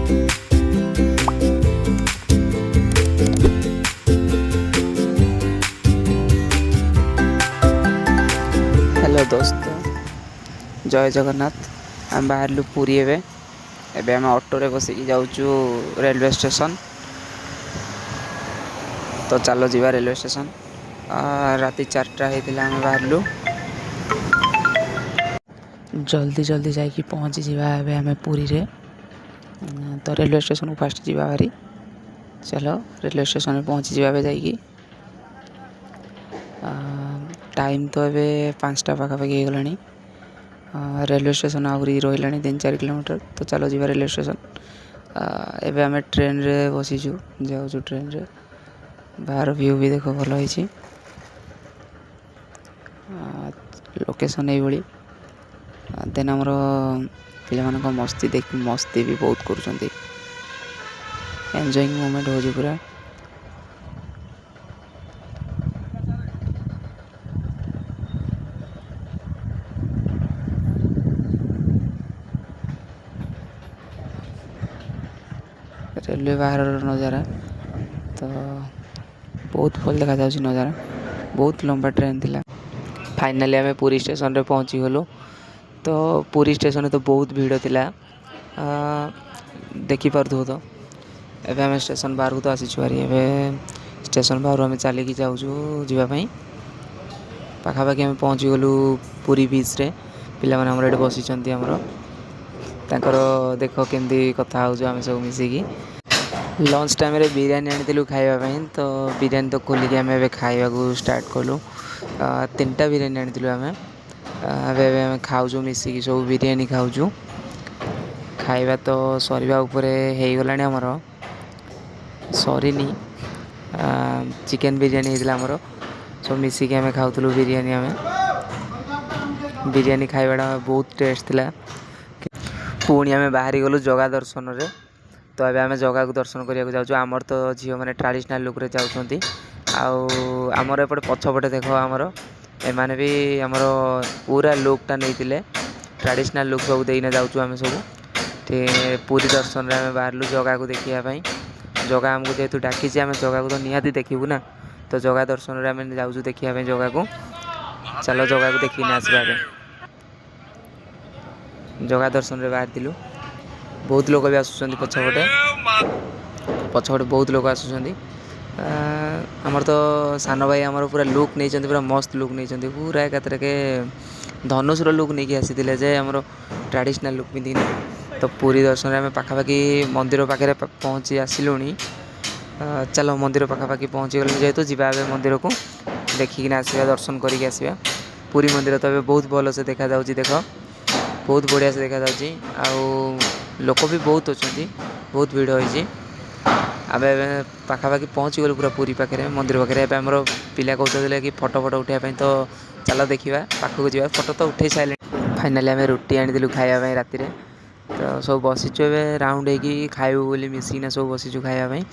Hello ଦୋସ୍ତ, ଜୟ ଜଗନ୍ନାଥ। ଆମେ ବାହାରିଲୁ ପୁରୀ ଏବେ। ଏବେ ଆମେ ଅଟୋରେ ବସିକି ଯାଉଛୁ ରେଲୱେ ଷ୍ଟେସନ୍। ତ ଚାଲ ଯିବା ରେଲୱେ ଷ୍ଟେସନ୍। ରାତି 4ଟା ହେଇଥିଲା ଆମେ ବାହାରିଲୁ। ଜଲ୍ଦି ଜଲ୍ଦି ଯାଇକି ପହଞ୍ଚିଯିବା ଏବେ ଆମେ ପୁରୀରେ। ତ ରେଲୱେ ଷ୍ଟେସନକୁ ଫାଷ୍ଟ ଯିବା ଭାରି। ଚାଲ, ରେଲୱେ ଷ୍ଟେସନରେ ପହଞ୍ଚିଯିବା ଏବେ ଯାଇକି। ଟାଇମ୍ ତ ଏବେ 5ଟା ପାଖାପାଖି ହେଇଗଲାଣି। ରେଲୱେ ଷ୍ଟେସନ୍ ଆହୁରି ରହିଲାଣି 3-4 କିଲୋମିଟର। ତ ଚାଲ ଯିବା ରେଲୱେ ଷ୍ଟେସନ୍। ଏବେ ଆମେ ଟ୍ରେନରେ ବସିଛୁ, ଯାଉଛୁ ଟ୍ରେନରେ। ବାହାର ଭ୍ୟୁ ବି ଦେଖ, ଭଲ ହେଇଛି। ଲୋକେସନ୍ ଏଇଭଳି। ଦେନ୍ ଆମର ପିଲାମାନଙ୍କ ମସ୍ତି ଦେଖି, ମସ୍ତି ବି ବହୁତ କରୁଛନ୍ତି। ଏନ୍ଜୟିଂ ମୋମେଣ୍ଟ ହେଉଛି ପୁରା। ରେଲୱେ ବାହାରର ନଜାରା ତ ବହୁତ ଭଲ ଦେଖାଯାଉଛି ନଜାରା। ବହୁତ ଲମ୍ବା ଟ୍ରେନ୍ ଥିଲା। ଫାଇନାଲି ଆମେ ପୁରୀ ଷ୍ଟେସନରେ ପହଞ୍ଚିଗଲୁ। ତ ପୁରୀ ଷ୍ଟେସନରେ ତ ବହୁତ ଭିଡ଼ ଥିଲା, ଦେଖିପାରୁଥିବ ତ। ଏବେ ଆମେ ଷ୍ଟେସନ ବାହାରକୁ ତ ଆସିଛୁ ଭାରି। ଏବେ ଷ୍ଟେସନ ବାହାରୁ ଆମେ ଚାଲିକି ଯାଉଛୁ ଯିବା ପାଇଁ। ପାଖାପାଖି ଆମେ ପହଞ୍ଚିଗଲୁ ପୁରୀ ବିଚ୍ରେ। ପିଲାମାନେ ଆମର ଏଠି ବସିଛନ୍ତି ଆମର। ତାଙ୍କର ଦେଖ, କେମିତି କଥା ହେଉଛୁ ଆମେ ସବୁ ମିଶିକି। ଲଞ୍ଚ ଟାଇମ୍ରେ ବିରିୟାନୀ ଆଣିଥିଲୁ ଖାଇବା ପାଇଁ। ତ ବିରିୟାନୀ ତ ଖୋଲିକି ଆମେ ଏବେ ଖାଇବାକୁ ଷ୍ଟାର୍ଟ କଲୁ। ତିନିଟା ବିରିୟାନୀ ଆଣିଥିଲୁ ଆମେ। ଏବେ ଏବେ ଆମେ ଖାଉଛୁ, ମିଶିକି ସବୁ ବିରିୟାନୀ ଖାଉଛୁ। ଖାଇବା ତ ସରିବା ଉପରେ ହେଇଗଲାଣି ଆମର, ସରିନି। ଚିକେନ୍ ବିରିୟାନୀ ହେଇଥିଲା ଆମର। ସବୁ ମିଶିକି ଆମେ ଖାଉଥିଲୁ ବିରିୟାନୀ। ଆମେ ବିରିୟାନୀ ଖାଇବାଟା ବହୁତ ଟେଷ୍ଟ ଥିଲା। ପୁଣି ଆମେ ବାହାରି ଗଲୁ ଜଗା ଦର୍ଶନରେ। ତ ଏବେ ଆମେ ଜଗାକୁ ଦର୍ଶନ କରିବାକୁ ଯାଉଛୁ। ଆମର ତ ଝିଅମାନେ ଟ୍ରାଡ଼ିସନାଲ୍ ଲୁକ୍ରେ ଯାଉଛନ୍ତି। ଆଉ ଆମର ଏପଟେ ପଛପଟେ ଦେଖ, ଆମର ଏମାନେ ବି ଆମର ପୁରା ଲୁକ୍ଟା ନେଇଥିଲେ। ଟ୍ରାଡ଼ିସନାଲ୍ ଲୁକ୍ ସବୁ ଦେଇକିନା ଯାଉଛୁ ଆମେ ସବୁ। ପୁରୀ ଦର୍ଶନରେ ଆମେ ବାହାରିଲୁ ଜଗାକୁ ଦେଖିବା ପାଇଁ। ଜଗା ଆମକୁ ଯେହେତୁ ଡାକିଛି, ଆମେ ଜଗାକୁ ତ ନିହାତି ଦେଖିବୁ ନା। ତ ଜଗା ଦର୍ଶନରେ ଆମେ ଯାଉଛୁ ଦେଖିବା ପାଇଁ ଜଗାକୁ। ଚାଲ, ଜଗାକୁ ଦେଖିକିନା ଆସିବା। ଏବେ ଜଗା ଦର୍ଶନରେ ବାହାରିଥିଲୁ। ବହୁତ ଲୋକ ବି ଆସୁଛନ୍ତି ପଛପଟେ। ପଛପଟେ ବହୁତ ଲୋକ ଆସୁଛନ୍ତି। ଆମର ତ ସାନ ଭାଇ ଆମର ପୁରା ଲୁକ୍ ନେଇଛନ୍ତି, ପୁରା ମସ୍ତ ଲୁକ୍ ନେଇଛନ୍ତି। ପୁରା ଏକାଥରକେ ଧନୁଷର ଲୁକ୍ ନେଇକି ଆସିଥିଲେ ଯେ ଆମର, ଟ୍ରାଡ଼ିସନାଲ୍ ଲୁକ୍ ପିନ୍ଧିକିନା। ତ ପୁରୀ ଦର୍ଶନରେ ଆମେ ପାଖାପାଖି ମନ୍ଦିର ପାଖରେ ପହଞ୍ଚି ଆସିଲୁଣି। ଚାଲ, ମନ୍ଦିର ପାଖାପାଖି ପହଞ୍ଚିଗଲୁଣି ଯେହେତୁ, ଯିବା ଏବେ ମନ୍ଦିରକୁ, ଦେଖିକିନା ଆସିବା, ଦର୍ଶନ କରିକି ଆସିବା। ପୁରୀ ମନ୍ଦିର ତ ଏବେ ବହୁତ ଭଲସେ ଦେଖାଯାଉଛି। ଦେଖ, ବହୁତ ବଢ଼ିଆ ସେ ଦେଖାଯାଉଛି। ଆଉ ଲୋକ ବି ବହୁତ ଅଛନ୍ତି, ବହୁତ ଭିଡ଼ ହେଇଛି। ଆମେ ଏବେ ପାଖାପାଖି ପହଞ୍ଚିଗଲୁ ପୁରା ପୁରୀ ପାଖରେ, ମନ୍ଦିର ପାଖରେ। ଏବେ ଆମର ପିଲା କହୁଥିଲେ କି ଫଟୋ ଫଟୋ ଉଠାଇବା ପାଇଁ। ତ ଚାଲ ଦେଖିବା, ପାଖକୁ ଯିବା। ଫଟୋ ତ ଉଠେଇ ସାରିଲେଣି। ଫାଇନାଲି ଆମେ ରୁଟି ଆଣିଥିଲୁ ଖାଇବା ପାଇଁ ରାତିରେ। ତ ସବୁ ବସିଛୁ ଏବେ ରାଉଣ୍ଡ ହେଇକି, ଖାଇବୁ ବୋଲି ମିଶିକିନା ସବୁ ବସିଛୁ ଖାଇବା ପାଇଁ।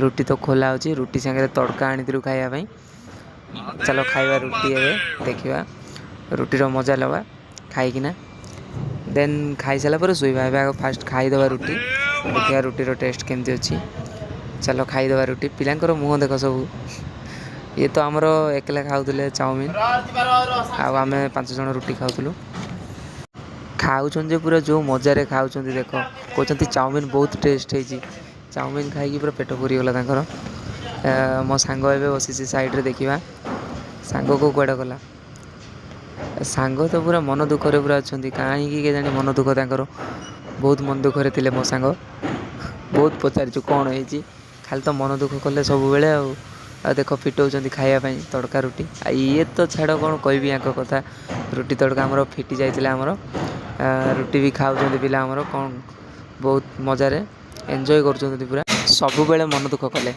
ରୁଟି ତ ଖୋଲା ହେଉଛି। ରୁଟି ସାଙ୍ଗରେ ତଡ଼କା ଆଣିଥିଲୁ ଖାଇବା ପାଇଁ। ଚାଲ ଖାଇବା ରୁଟି ଏବେ, ଦେଖିବା, ରୁଟିର ମଜା ନେବା ଖାଇକିନା। ଦେନ୍ ଖାଇସାରିଲା ପରେ ଶୋଇବା। ଏବେ ଆଗ ଫାଷ୍ଟ ଖାଇଦେବା ରୁଟି, ଦେଖିବା ରୁଟିର ଟେଷ୍ଟ କେମିତି ଅଛି। ଚାଲ ଖାଇଦେବା ରୁଟି। ପିଲାଙ୍କର ମୁହଁ ଦେଖ ସବୁ। ଇଏ ତ ଆମର ଏକଲା ଖାଉଥିଲେ ଚାଉମିନ, ଆଉ ଆମେ ପାଞ୍ଚ ଜଣ ରୁଟି ଖାଉଥିଲୁ। ଖାଉଛନ୍ତି ଯେ ପୁରା ଯେଉଁ ମଜାରେ ଖାଉଛନ୍ତି ଦେଖ। କହୁଛନ୍ତି ଚାଉମିନ ବହୁତ ଟେଷ୍ଟ ହେଇଛି। ଚାଉମିନ ଖାଇକି ପୁରା ପେଟ ପୁରିଗଲା ତାଙ୍କର। ମୋ ସାଙ୍ଗ ଏବେ ବସିଛି ସାଇଡ଼୍ରେ। ଦେଖିବା ସାଙ୍ଗକୁ, କୁଆଡ଼େ ଗଲା ସାଙ୍ଗ? ତ ପୁରା ମନ ଦୁଃଖରେ ପୁରା ଅଛନ୍ତି। କାହିଁକି କେଜାଣି ମନ ଦୁଃଖ ତାଙ୍କର? ବହୁତ ମନ ଦୁଃଖରେ ଥିଲେ ମୋ ସାଙ୍ଗ। ବହୁତ ପଚାରିଛୁ କ'ଣ ହେଇଛି, ଖାଲି ତ ମନ ଦୁଃଖ କଲେ ସବୁବେଳେ। ଆଉ ଆଉ ଦେଖ, ଫିଟଉଛନ୍ତି ଖାଇବା ପାଇଁ ତଡ଼କା ରୁଟି। ଆଉ ଇଏ ତ ଛାଡ଼, କ'ଣ କହିବି ୟାଙ୍କ କଥା। ରୁଟି ତଡ଼କା ଆମର ଫିଟି ଯାଇଥିଲା ଆମର। ରୁଟି ବି ଖାଉଛନ୍ତି ପିଲା ଆମର, କ'ଣ ବହୁତ ମଜାରେ ଏନ୍ଜୟ କରୁଛନ୍ତି ପୁରା। ସବୁବେଳେ ମନ ଦୁଃଖ କଲେ।